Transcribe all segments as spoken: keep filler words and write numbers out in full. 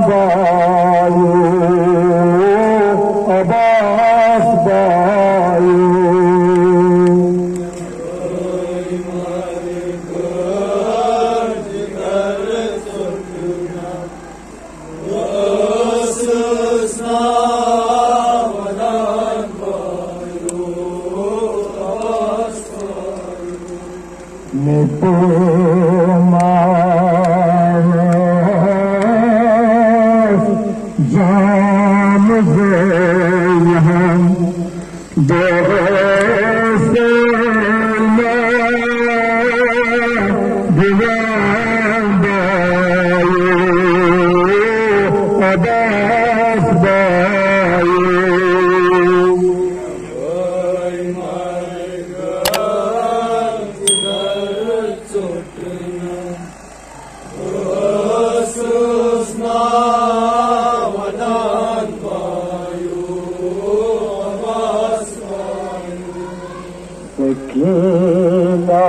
بایو، عباس بایو۔ مےٚ پیمانس جام زیہن دوست دیوان بایو، عباس بایو۔ سکینہ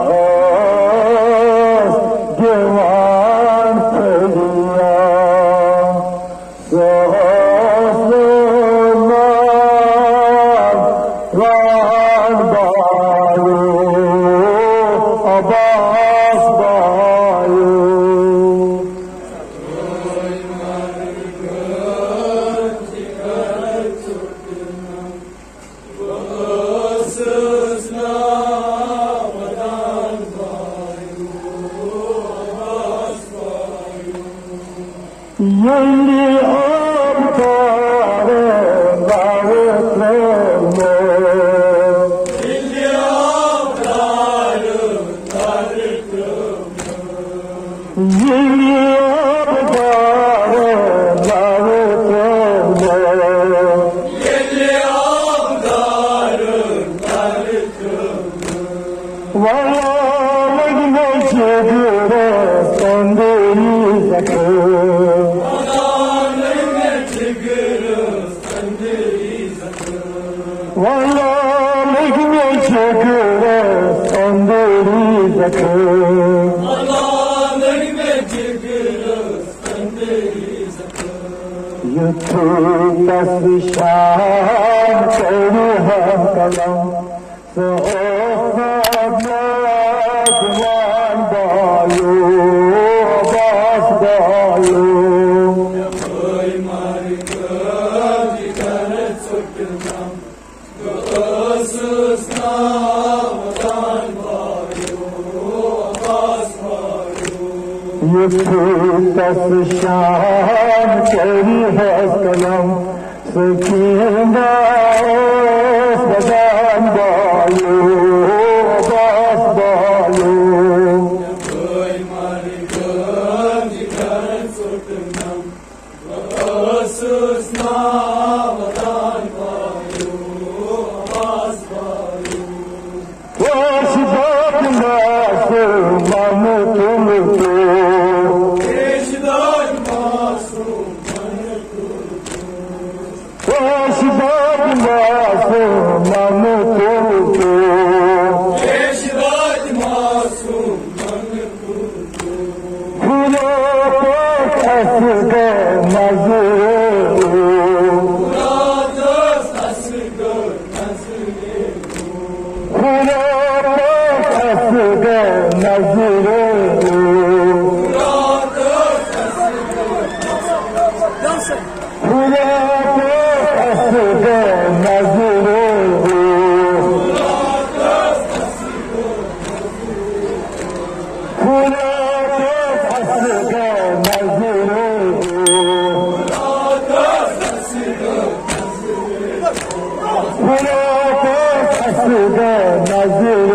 ٲس دِوان پھٔریا۔ سُہ اوس ناو وان بایو، عباس بایو۔ ییٚلہِ آبدارن لارٕ ترٲومٕژ، ییٚلہِ آبدارن لارٕ ترٲومٕژ، ولا لگہِ مےٚ جگرس تندوری زخم۔ ولا لگہِ مےٚ جگرس تندوری زخم۔ یُتھُے تس شام کَرِ ہم قلم، سُہ اوس نوجوان بایو، عباس بایو۔ یُتھُے تس شام کَرِ ہس قلم، سکینہ اوس ودان بایو، عباس بایو۔ پوش داد معصومن تُل تو۔ پوش داد معصومن تُل تو۔ خدا پاک اصغر نظر۔ خدا پاک اصغر نظر۔ خدا پاک اصغر نظر۔ خدا پاک اصغر نظر۔ خدا پاک اصغر نظر۔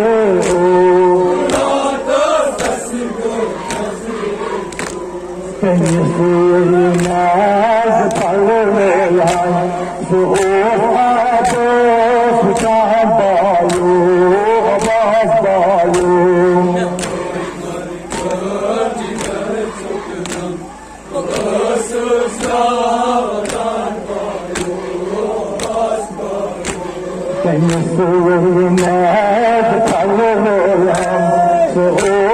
تٔمِس سۭتۍ ناز پلویان، سُہ اوس آبس وٕچھان بایو، عباس بایو۔ تٔمِس سۭتۍ ناز پلویان، سُہ اوس